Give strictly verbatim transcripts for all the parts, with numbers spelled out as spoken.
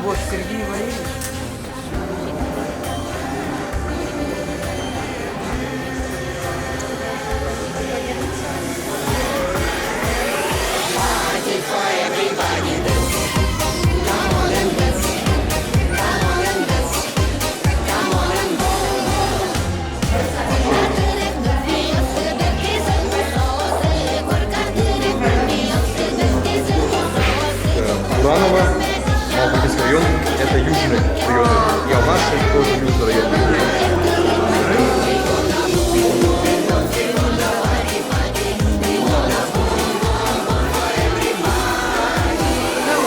Вот Сергей Валерьевич. Э, Бураново, Малопургинский район, это южный район. Яланаши тоже южный район.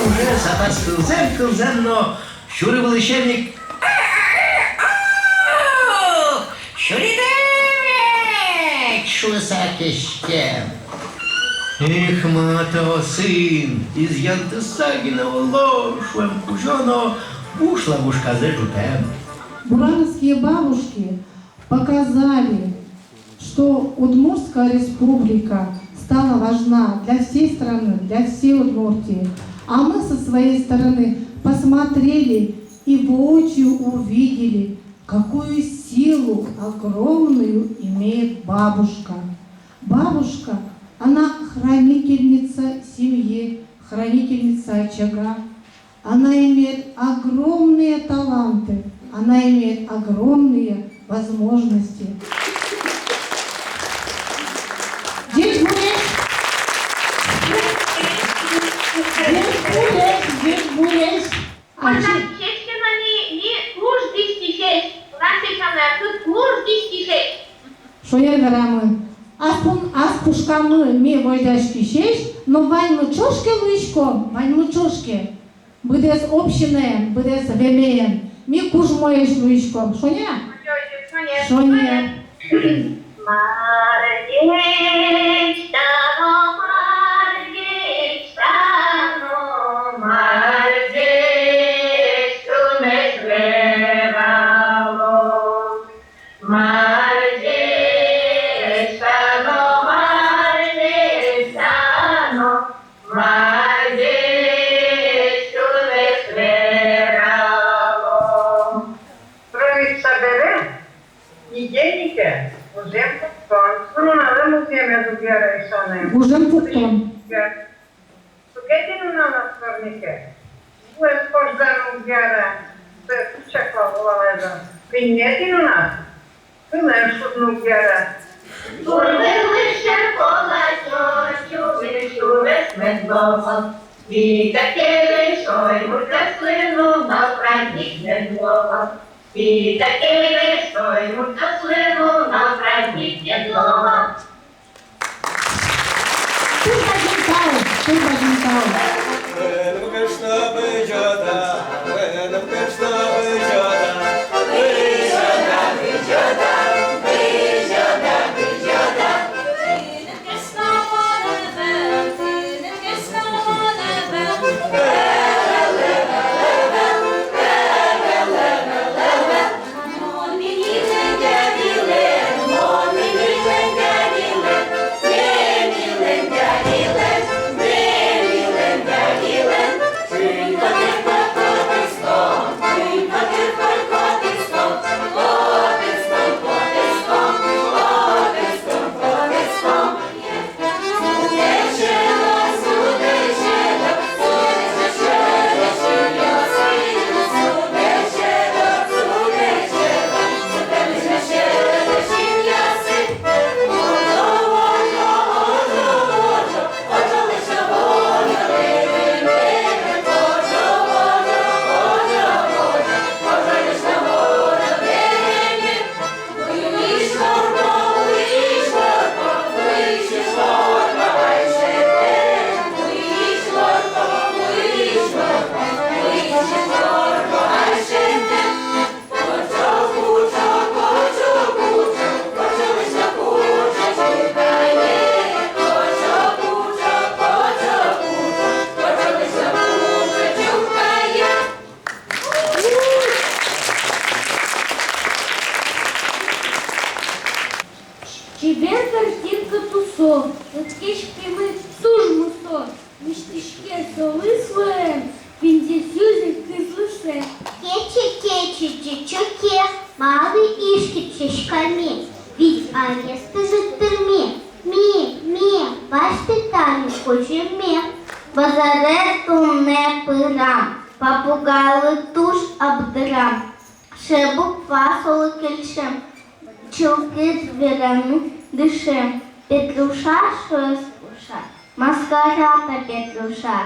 Уже запас кылзэм, кылзэм но, сюры вылысен ик «Сюридэк!» шуыса кеськем. Эх, матаосын, изъянтыса гинэ уло, шуэм кузё но, буш ла бушказэ ӝутэм. Бурановские бабушки показали, что Удмуртская республика стала важна для всей страны, для всей Удмуртии. А мы со своей стороны посмотрели и воочию увидели, какую силу огромную имеет бабушка. Бабушка, она хранительница семьи, хранительница очага. Она имеет огромные таланты, она имеет огромные возможности. Ӟечбуресь! Ӟечбуресь! Ӟечбуресь! Ачим. Кызьы дӥсьтӥське на ни, ни кызьы дӥсьтӥське, ласянь калэ, кызьы дӥсьтӥське. Шонер верамын. Ас пу-, ас пушкамы ми возьдаськисесь, но ваньмы ӵошке луиськом, ваньмы ӵошке. Быдэс общинаен, быдэс вемеен ми кужмоесь луиськом. Шонер-а? Шонер. Шонер. Мар ӟеч тано, мар ӟеч тано, мар ӟеч туннэ верало. Мар ӟеч тано, мар ӟеч тано, мар ӟеч туннэ верало. Троица бере, нигде ик гужем пуктон. Нуналэ музъемез уг яра ай со ни. Гужем пуктон. Тукетӥ нунал ас корнике, вуэз кожганы уг яра, пе, кучаклал улалэзо. Куинетӥ нунал кылэз шудны уг яра. Турлы лэся коласё, сюлы сюлэсь мед луоз. Пита кевей шой муртъёслы нунал праздник мед луоз. Пита кевей шой муртъёслы нунал праздник мед луоз. Туж бадӟым тау, туж бадӟым тау. Чебер картинка тусо, лыктӥськемын туж мусо. Миськиське солы сое, пиньдесюзэ кызлы Малы ишкыт сяськами, вить арес пыжик тырми? Ми, ми, басьты тани кузьымме. Базаре туннэ пырам, папугалы туж абдырам. Шебуква солы кельшем, чылкыт вераны дышем. Петруша шуэз Пуша, маскарад-а, Петруша?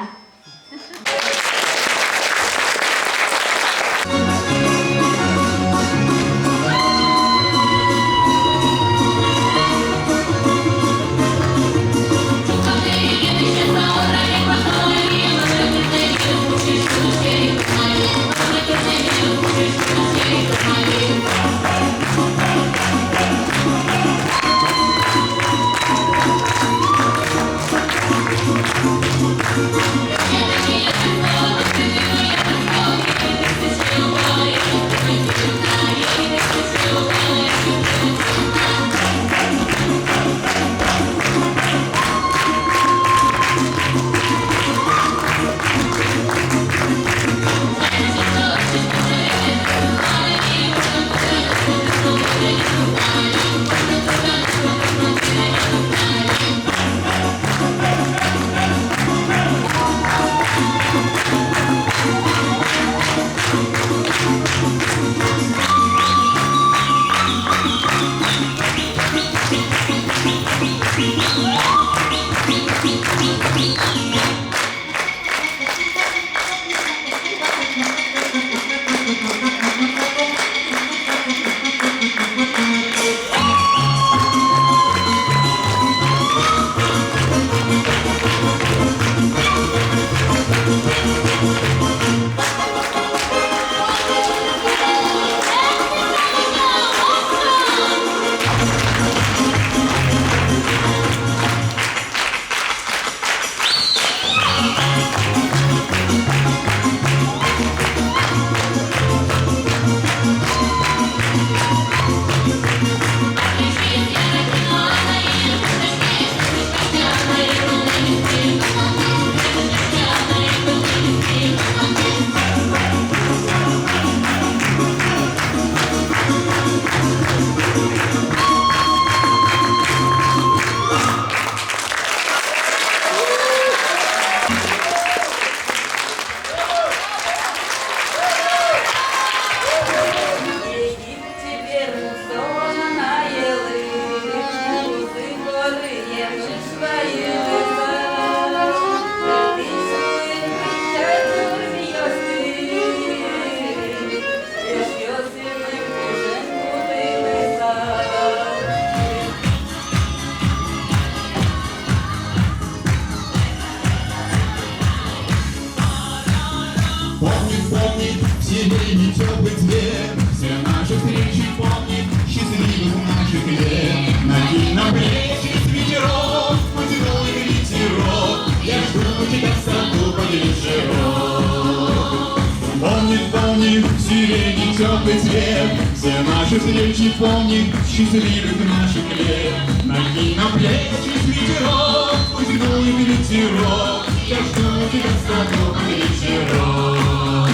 Помнит, помнит сирени тёплый цвет, все наши встречи помнит, счастливых наших лет. Накинь на плечи свитерок, пусть дует ветерок, я жду тебя в саду подле широт. Помнит, помнит сирени тёплый цвет, все наши встречи помнит, счастливых наших лет. Накинь на плечи свитерок, пусть дует ветерок, я жду тебя в саду подле широт.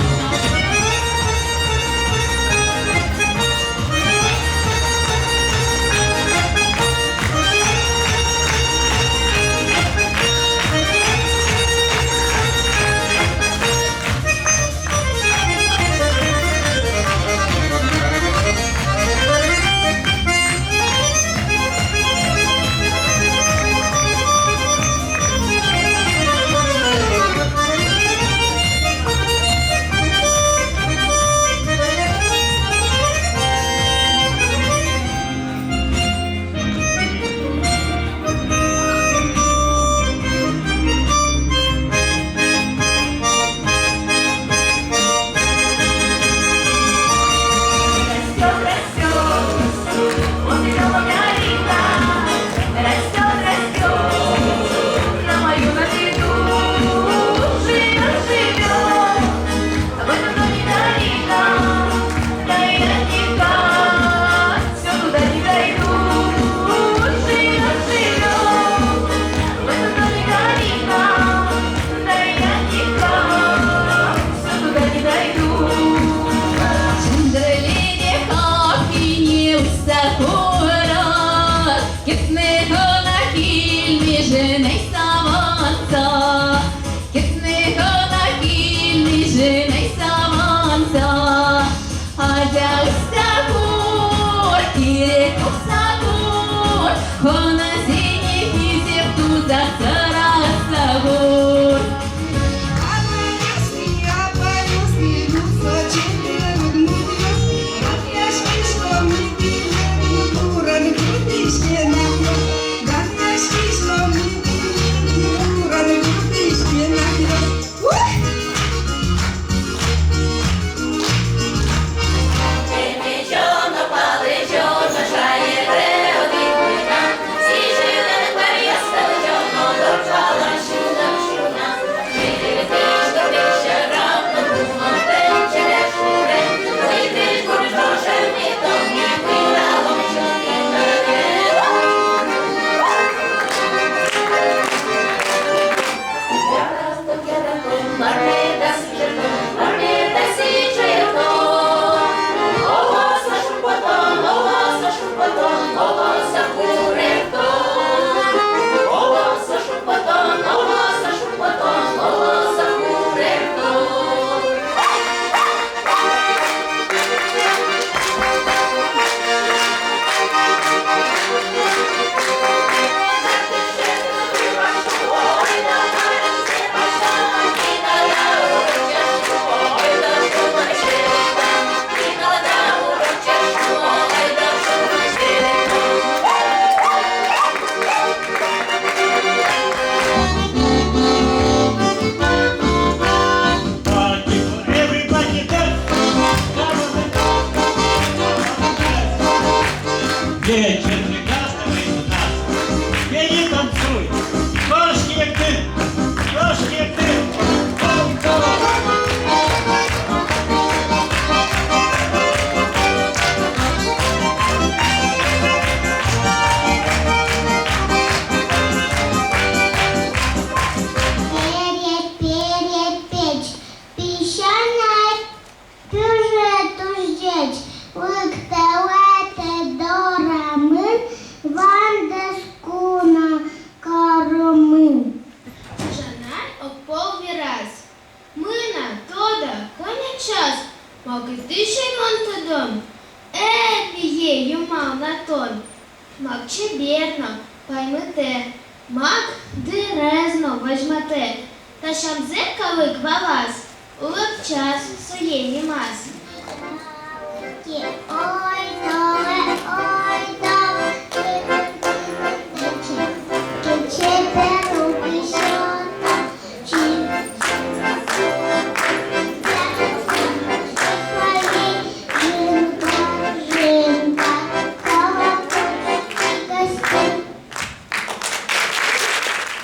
Вечер загадывает нас. Пей и танцуй. Кошки ты, кошки ты. Перепеч, песянай, туж-туж ӟеч, лыктэлэ тӥ дорамы, вандӥськыны каромы. Ӝанай огпол вераз: мынам тодо кӧня час, мар ке тӥ сямен тодом, э, пие, юмал на тон. Мак чебер но, паймытэ, мак дырез но возьматэ. Та сямзэ калык валаз, улыпчас сое нимаз. Ой, да, ой, да, кыӵе чебер, кыӵе чебер.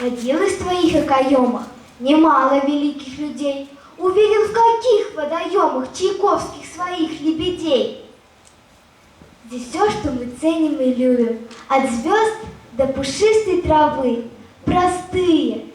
Родилось твоих окоёмах немало великих людей, увидел в каких водоёмах чайковских своих лебедей. Здесь всё, что мы ценим и любим, от звёзд до пушистой травы. Простые,